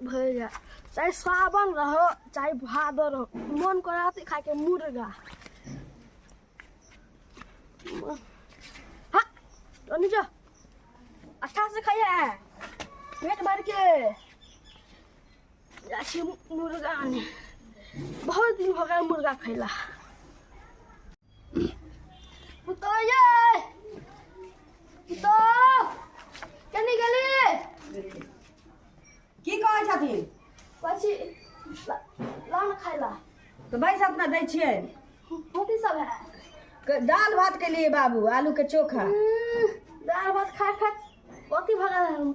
भरि जाय, चाहे सावन रहो चाहे भादो रहो, मन करे अथी खाइके मुर्गा। हाँ तो जो अच्छा से खाइए पेट भर के। जाइ छी मुर्गा आने, बहुत दिन भऽ गेल मुर्गा खैला। पुतोह यै, पुतोह केने गेली? की कहै छथिन? कहै छी ला ने खाय ला। तऽ बैस, अपना दै छियै। कथी सब है? दालि भात के लिए बाबू, आलू के चोखा। दालि भात खाय खाय कथी भऽ गेल हन?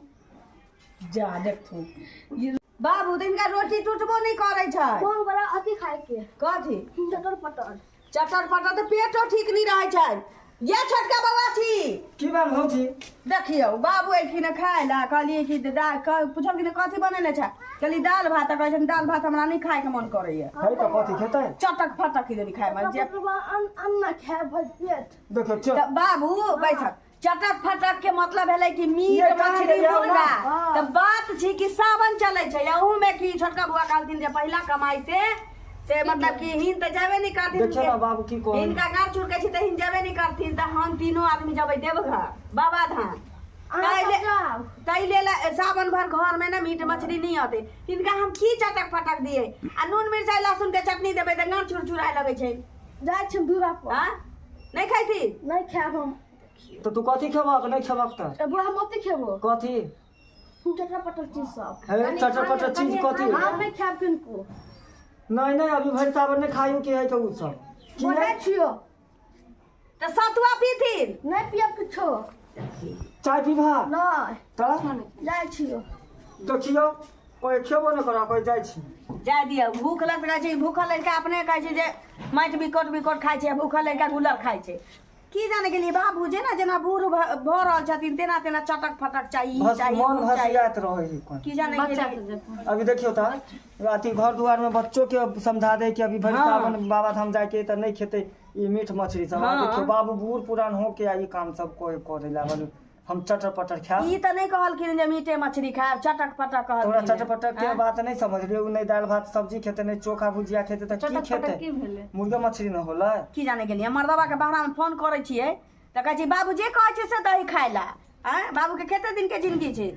जा देखथुन बाबू, तऽ हिनका रोटी टूटबो नहि करै छै। मोन बड़ा अथी खाय के। कथी? चटर पटर। चटर पटर तऽ पेटो ठीक नहि रहै छै। ये छोटका बौआ छी। की बात भौजी? देखियौ बाबू एलखिन खाय लए, कहलियै कि पुछलखिन कथी बनेने छै, कहली दालि भात। तऽ कहै छथिन दालि भात हमरा नहि खायके मन करैया। है तऽ कथी खेतै? चटक फटक देली खाय मे जे। अन्न खाय भरि पेट। देखियौ चल। तऽ बाबू बैठक, चटक फटक के मतलब भेलै कि मीट ये कहाँ मछली गेलियै मुर्गा। हाँ। तऽ बात छी कि सावन चलै छै, अहू में कि छोटका बुआ कहलथिन जे पहिला कमाई से मतलब कि हिन तऽ जेबे नहि करथिन। देखियौ ने बाबू की कहै। हिनका गाड़ छुड़कै छै तऽ हिन जेबे नहि करथिन, तऽ हम तीनू आदमी जेबै देवघर बाबा धाम। अहाँ ताहि सब जाउ। ताहि लेल सावन भर घर में ने मीट मछली नहीं अतै। हिनका हम की चटक फटक दियै? आ नून मिरचाई लहसुन के चटनी देबै तऽ गाड़ छुड़छुड़ाए लगै छै। जाइ छी हम दूरा पर। हाँ, नहि खैथिन? नहि खायब हम। तऽ तू कथी खेबक? नहि खेबक तऽ? ए बुआ, हम अथी खेबो। कथी? चटर पटर चीज सब। है चटर पटर चीज कथी? हम नहि खायब किनको। नहीं नहीं, अभी भरि सावन नहि खायू के है के उ सब की बोलै है? छियो। तऽ सतुआ पीथिन? नहि पियब किछो। चाय पीबा? नहि। तऽ जाइ छियो। देखियौ कोई खेबो नहि करऽ, कोई जाइ छी। जाय दियौ, भूख लगैत रहै छै। भूखल लड़का अपने कहै छै जे माटि बिकोट बिकोट खाइ छै, भूखल लड़का गुलर खाइ छै। की जाने गेलियै बाबू, जेना जेना बूढ़ भऽ रहल छथिन तेना तेना चटक फटक चाही, ई चाही, मन ओ चाही। भसियात रहै है कोन। की जाने बच्चा गेलियै। के जकाँ। अभी देखियौ तऽ अथी घर दुआर में बच्चो के समझा दे कि अभी भरि सावन बाबा धाम जाय के तऽ नहि खेतै ई मीट मछली सब। आ देखियौ बाबू बूढ़ पुरान हो के आ ई काम सब कोई करे लागल, हम चटर पटर खायब। ई तऽ नहि कहलखिन जे मीटे मछली खायब, चटक फटक तोरा कहलखिन। चटर पटर के बात नहि समझलियै। उ नहि दालि भात सब्जी खेतै, नहि चोखा भुजिया खेतै तऽ की चटक पटक खेतै? की भेलै? मुर्गा मछली न होलै? की जाने गेलियै। मर्दबा के बहरा में फोन करै छियै तऽ कहै छै बाबू जे कहै छै से दही खाय ला। आँय बाबूके कते दिन के जिंदगी छै?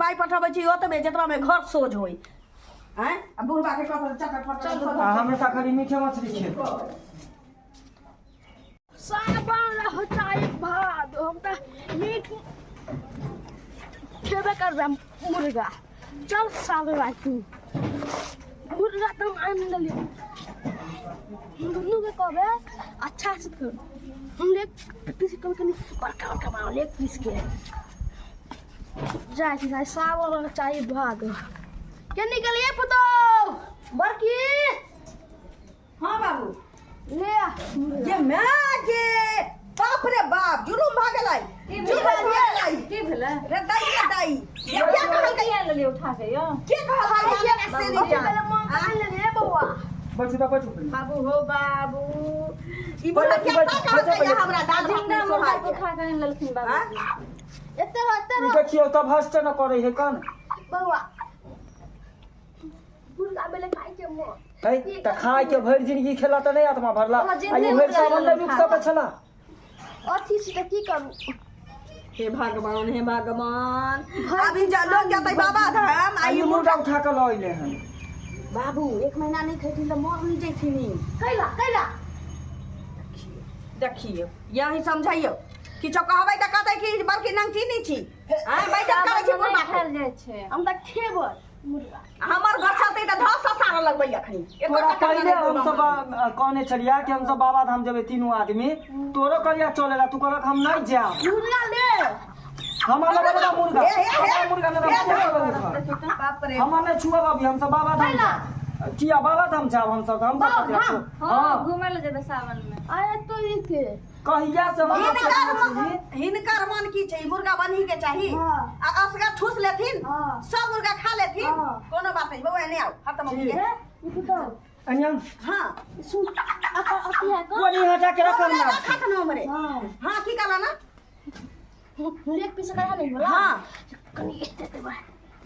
पाइ पठबै छी ओतबे जतबा में घर सोझ होय। आँय, आ बुढ़बा के कहत चटक फटक। आ हमेशा खाली मीठे मछली खेतै। सावन रहो चाहे भादो, हम तऽ मीट खेबे करबै मुर्गा। चल साल तू मुर्गा तऽ हम आनि लेलियै। दुनू के कहबै अच्छा से कर। हम लेग पीस कम कनि बड़का बड़का बनाओ लेग पीस के। जाइ छी, जाइ सावन रहो चाहे भादो। के निकलिए पुतोह बड़की? हाँ बाबू। ले आ। ये माय के, बाप रे बाप, जुलुम भऽ गेलै, जुलुम भऽ गेलै। की भेलै? रे दाई रे दाई, ये क्या कहलकै? की आनि लेलियै उठा के यौ? के कहलकै आने से नहीं अथी जान? पहिले मन आनि लेलियै बौआ। बैठू तऽ बैठू। बाबू हो बाबू, ई बुढ़ा बैठू, क्या बैठू, कहलकै? बैठू। हमरा दाल भात जिंदा नहि मुर्गा सोहाय के उठा के आनि लेलखिन बाबू। हाँ? एते रहो, एते ई रहो। देखियौ तऽ भस्ट न करै है कन। बौआ, मुर्गा बेले खाय के मन। है तऽ खाय के भरि जिंदगी खेला तऽ नहि आत्मा भरला? ओहो आ जिंदे ई भरि मुर्गा सावन नहि रुकि सकै छला? अथी छी तऽ की करू? हे भगवान, हे भगवान, अभी लोग जतै बाबा धाम आ आ ई ई मुर्गा उठा कऽ लऽ अयलै हन। बाबू, एक महीना नहि खैथिन तऽ मर नहि जैथिन ई? कैला कैला? देखियौ, यही समझैयौ, किछो कहबै तऽ कहतै कि बड़की नंगटी नहि छी। आँय, बैठक करै छी सावनमे बुढ़बा नहि के। खायल जाइ छै। हम तऽ खेबै मुर्गा। हमर घर चलतै तऽ धस ससारऽ लगबै अखनी एको तोरा टका पहिले नहि हमसब कहने छलियै कि हमसब बाबा धाम जेबै तीनू आदमी, तोरो कहिया चलेला? तू कहलक हम नहि जायब। मुर्गा ले। हमरा लग बड़ा मुर्गा। हे, हे, हे। हमरा मुर्गा नहि, मुर्गा। बाप रे। हमरा नहि छुअब अभी, हमसब बाबा धाम जायब। किया बाबा धाम जायब हमसब? हमसब कहिया छुअब? हँ। हँ। घूमै लए जेबै सावनमे। आय तो ई के कहिया से हम हिनकर हिनकर मन की छै? मुर्गा बनही के चाही। हाँ। आ असगर ठूस लेथिन। हाँ। सब मुर्गा खा लेथिन। हाँ। कोनो बात नहीं। बौआ, एने आओ, खत्म हो ठीक। गेल। हे ई पुतौ। अनियन। हाँ। सुन, अथी है को। कोनी हटा के रखल हमरा ना। रखत न हमरे। हाँ। हाँ, की कहला ना? लेग पीस करा नहीं बोला। हाँ। कनी एते देबै।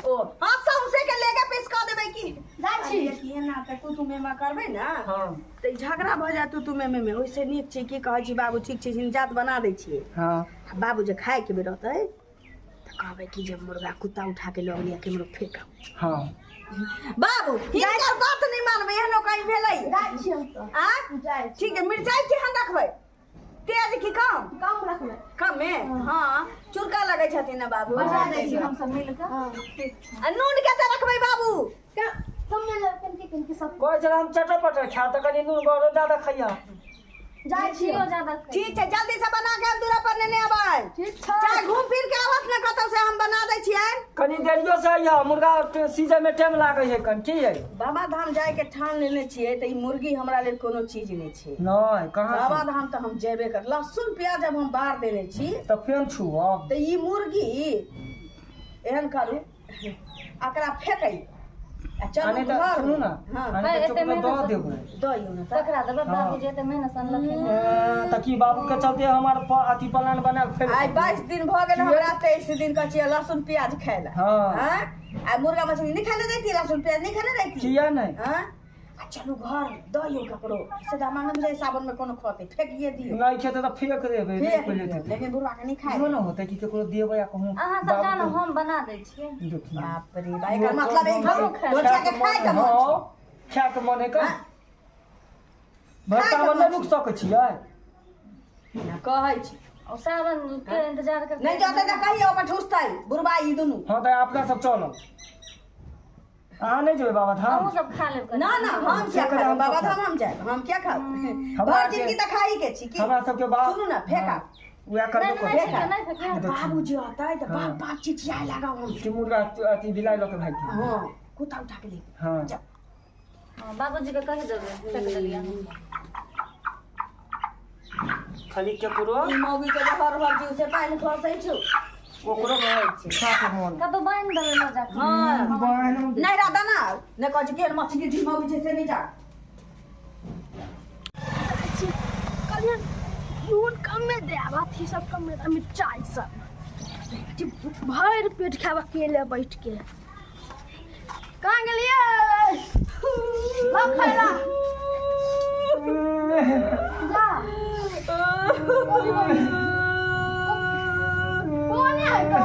ओ हाँ, सौंसे के लेगे देबै की जाइ छी। कि एना तऽ तू तू मेमा करबै ने हाँ तऽ ई झगड़ा भऽ जायत तू तू मेमे मे। ओहिसँ नीक छै की कहै छी बाबू, ठीक छै, जात बना दै छियै। हाँ आ बाबू जे खायके बेर रहतै तऽ कहबै कि जे मुर्गा कुत्ता उठा के लऽ गेलियै, केम्हरो फेकब। हाँ बाबू हिनकर बात नहि मानबै, एहनो कहीं भेलै? जाइ छी हम तऽ। आ जाइ छी। ठीक है, मिरचाई केहन रखबै, तेज की कम? कम रखबै। कमे? हाँ, चुरका लगै छथिन ने बाबू। बना दै छी हम सब मिल कऽ। हाँ। ठीक छै। आ नून कते रखबै बाबू? कम नहि लेबै, कनिके कनिके सब। कहै छलै हम चटर पटर खायब तऽ कनि नून गरो ज्यादा खैया। जाइ छी। मिर्चियो ज्यादा खाइ। ठीक छै, जल्दी से बना के हम दूरा पर नेने अबै। ठीक छै। चाहे घूम फिर के आवत ने कतौ से, हम बना दै छियै। कनि देरियो से अइहा, मुर्गा सीजन में टाइम लागै है कनि की है। बाबा धाम जाय के ठान लेने छियै तऽ ई मुर्गी हमरा लेल कोनो चीज नहि छै। नहीं कहाँ बाबा से? धाम तऽ हम जेबे कर, लहसुन प्याज जब हम बार देने छी तऽ फेन छुअब। तऽ ई मुर्गी एहन करू, एकरा फेकै आ आ चलू नहि तऽ घर। सुनू ने, हाँ। आ नहि तऽ एते चुप मेहनत दऽ से- देबै। दइयो ने तऽ। ककरा देबै? बाबूजी एते मेहनत से अनलखिन। ए, तऽ की बाबू के चलते हमार अथी प्लान बनायल फेर आइ 22 दिन भऽ गेल हमरा, 23 दिन कहै छियै लहसुन प्याज खाय लए। हाँ। आँय? आ मुर्गा मछली नहि खाने रहती, लहसुन प्याज नहीं खाने रहती। किया नहीं? आँय? आ चलू घर, दइयो ककरो सीधा मानब जे सावन में कोनो खते फेकिए दियौ। नहीं खेतै तऽ फेक देबै, नहि फेक कोइ दियौ, लेतै। लेकिन बुढ़वा के नहीं खाय। इहो ने होतै कि केकरो देबै आ कहूँ अहाँ सब जानो, हम बना दै छियै। देखियौ। बाप रे बा, एकर मतलब एक हमहूँ खायब। बच्चा के खाय के मन छै। हाँ, खाय के मन है का? हाँ? भरि खाय के सावन मन नहि रुकि सकै छियै। ना कहै छी। ओ सावन के इंतजार करते नहीं जतै तऽ कहियो ओकर ठुसतै बुढ़वा ई दुनू। हाँ तऽ अपना सब चलब, अहाँ नहि जेबै बाबा धाम? अहूँ सब खा लेब कनि। ना ना, हम क्या से खाब हम बाबा सब धाम? हम जायब, हम क्या खाब? हमरा भर के- जिंदगी तऽ खाही के छी की। हमरा सबके बाप सुनू ना, फेका। उएह करबो नहि, करबै। नहि, नहि, नहि फेकियौ। बाबूजी अतै तऽ हाँ। बाप बाप चिचियाए लागब हम। कि मुर्गा अथी बिलाइ लऽ के भागि गेल। हाँ, कुत्ता उठा के ले हाँ। जाओ। हाँ, बाबूजी के कहि देबै फेक देलियै हम। खाली केकरो ई मौगी के जे हर हर जीव से पानि खसै छौ। ओकरो खाय के मन। कतौ बान्हि देबै लऽ जाकऽ। हाँ। बहन नहीं राधा ना नहीं कहै छै केहन मछली छी मौगी छै से नहीं जा। कलियन नून कमे देब, अथी सब कमे देब, मिरचाइ सब। भरि पेट खायब अकेले बैठ के। कहाँ गेलियै? लाउ खाय ला। जा। कोन है तो?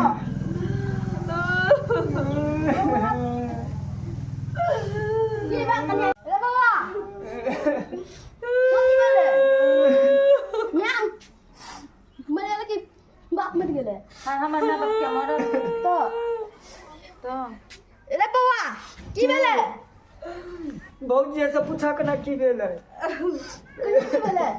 की बात कलियै? रे बाबा, कथी भेलै? म्याम मरि गेलै कि बाप मरि गेलै? हाँ, हमर माय बाप के मरल। तऽ तऽ रे बौआ, की भेलै? भौजी से पूछा के ना की भेलै। कहियो की भेलै?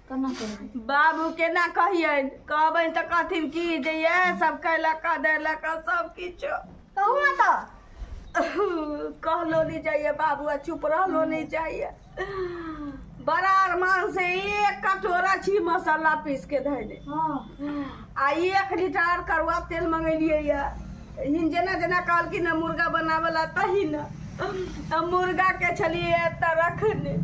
केना कहबै? बाबू केना कहियनि? कहबनि तऽ कहथिन की जे इएह सब कयलक देलक सब किछु। कहू ने तऽ। कहलो नहीं जाइए बाबू, आ चुप रहलो नहीं जाइए। बड़ा अरमान से एक कटोरा छी मसाला पीस के धैले हाँ आ 1 लीटर करुआ तेल मंगेलियै ये। हिन जेना जेना कहलखिन ने मुर्गा बनाबे ला तही ने आ मुर्गा के छलियै एतऽ रखने।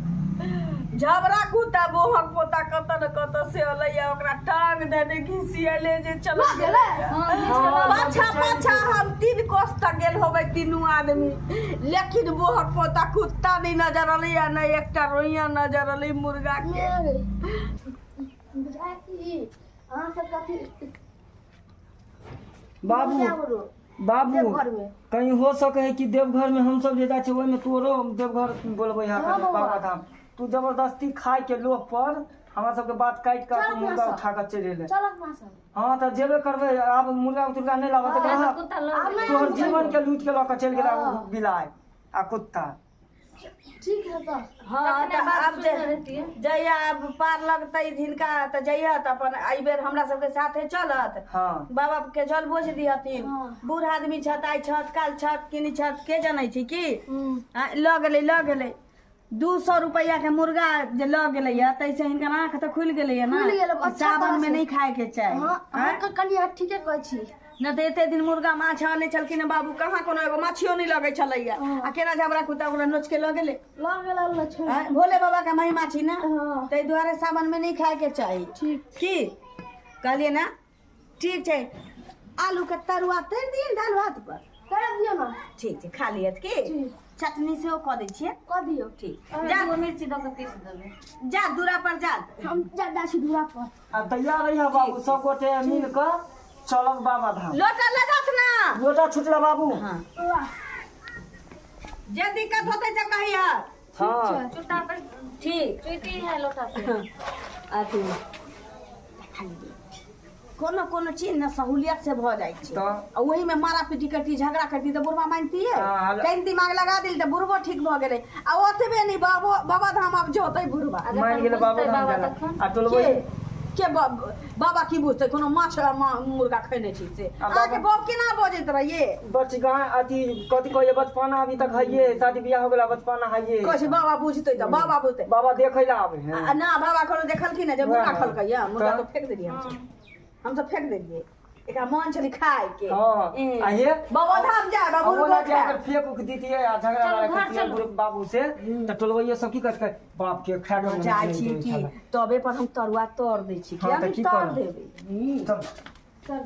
झबरा कुत्ता बोहक पोता कतऽ ने कतऽ से अलैया, ओकरा टांग देने घिसियले जे चल लऽ गेलै? हाँ, घीच के लऽ गेलै। पाछा पाछा हम 3 कोस तक गेल होबै तीनू आदमी, लेकिन बोहक पोता कुत्ता नहीं नजर अलैया, नहि एकटा रोइया नजर अलै मुर्गा के। बुझाय कि अहाँ सब कथी बाबू बाबू देवघर में कहीं हो सके है कि देवघर में हम सब जे जाइ छियै ओहिमे तोरो देवघर बोलबै है। हाँ बौआ। बाबा धाम तू जबरदस्ती खाय के लोभ पर हमरा सबके बात काटि कऽ चल तू मुर्गा अपना सब। उठा कऽ चलि एलै। चल अपना सब। हाँ तऽ जेबे करबै, आब मुर्गा तुर्गा नहि लाबऽ तऽ हाँ, कुत्ता लऽ आब गेलै। नहि। तोहर जीवन के लूटि के लऽ कऽ चलि गेला हाँ। बिलाइ आ कुत्ता। ठीक है तऽ। हाँ तखने तऽ बात आब सुनने रहितियै। जहिया आब पार लगतै हिनका तऽ जइह तऽ अपन एहि बेर हमरा सबके साथे चलत। हाँ। बाबा के जल बोझ दिहथिन। हाँ। बूढ़ आदमी छथि, आइ छथि काल्हि छथि किनी छथि, के जनै छै की। हम्म। आ, लऽ गेलै, लऽ गेलै 200 रुपैआ के मुर्गा जे लऽ गेलैया, ताहिसँ हिनकर आँख तऽ खुलि गेलैया ने। खुलि गेलै, अच्छा सावन में तरह से। नहि खाय के चाही। हाँ। आँय? अहाँ कनि अहाँ ठीके कहै छी। नहि तऽ एते दिन मुर्गा माछ आनै छलखिन हँ बाबू, कहाँ कोनो एगो माछियो नहि लगै छलैया। हाँ। आ केना झबरा कुत्ता ओकरा नोच के लऽ गेलै। लऽ गेलै लऽ छोड़ि। आँय? भोले बाबा के महिमा छी ने। हाँ। ताहि दुआरे सावन में नहि खाय के चाही। ठीक। की कहलियै ने? ठीक छै, आलू के तरुआ तरि दियै दालि भात पर। कर दियौ ने। ठीक छै, खा लियत की। ठीक। चटनी सेहो कऽ दै छियै। कऽ दियौ। ठीक। ओहिमे जा। दूगो मिर्ची दऽ कऽ पीस देबै। जा, दूरा पर जा। हम जा जा छी दूरा पर। आ तैयार रहिया बाबू, सब गोटे मिल कऽ चलब बाबा धाम। लोटा लऽ जाथ ना। लोटा छुटला बाबू। हाँ। वाह। जे दिक्कत होतै से कहिया। हाँ। चुट्टा पर। ठीक। चुटी है लोटा पे। अथी कोनो कोनो चीज ने सहूलियत से भऽ जाइ छै। तऽ? आ ओहीमे मारा पीटी करती, झगड़ा करती तऽ बुढ़बा मानतियै? हाँ, कनि दिमाग लगा दिल तऽ बुढ़बो ठीक भऽ गेलै आ ओतबे नहि, बाबो बाबा धाम आब जतै बुढ़बा। आ मान जखन गेलै बाबा बुझतै धाम बाबा जाला। तखन आ टोलबै के के बाबा की बुझतै? कोनो माछ आ मुर्गा खेने छी से? आ अहाँके बाबा- बाप केना बजैत रहियै? बच गाय अथी कथी कहैए, बचपना अभी तक हइये, शादी बियाह हो गेला, बचपना हइये। कहै छै बाबा बुझतै तऽ बाबा बुझतै। बाबा देखै ला आबै है। आ ना बाबा कोनो देखलखिन जे मुर्गा वएह। खलकै या मुर्गा तऽ? तऽ फेंक देलियै हमसब, हमसब फेंक देलियै। एकरा मन छलै खाय के। हाँ। आ हे बाबा धाम जाय बाबू। ओना जे अगर फेक उक दीतियै आ झगड़ा चलू, लड़ाई घर करतियै चलू। बुढ़ बाबू से तऽ टोलबैयो सब की कहतै, बाप के खा के जाइ छी की तबे पर हम तरुआ तर दै छी। हाँ, किया तऽ नहि की तर करब? देबै। चल। चल।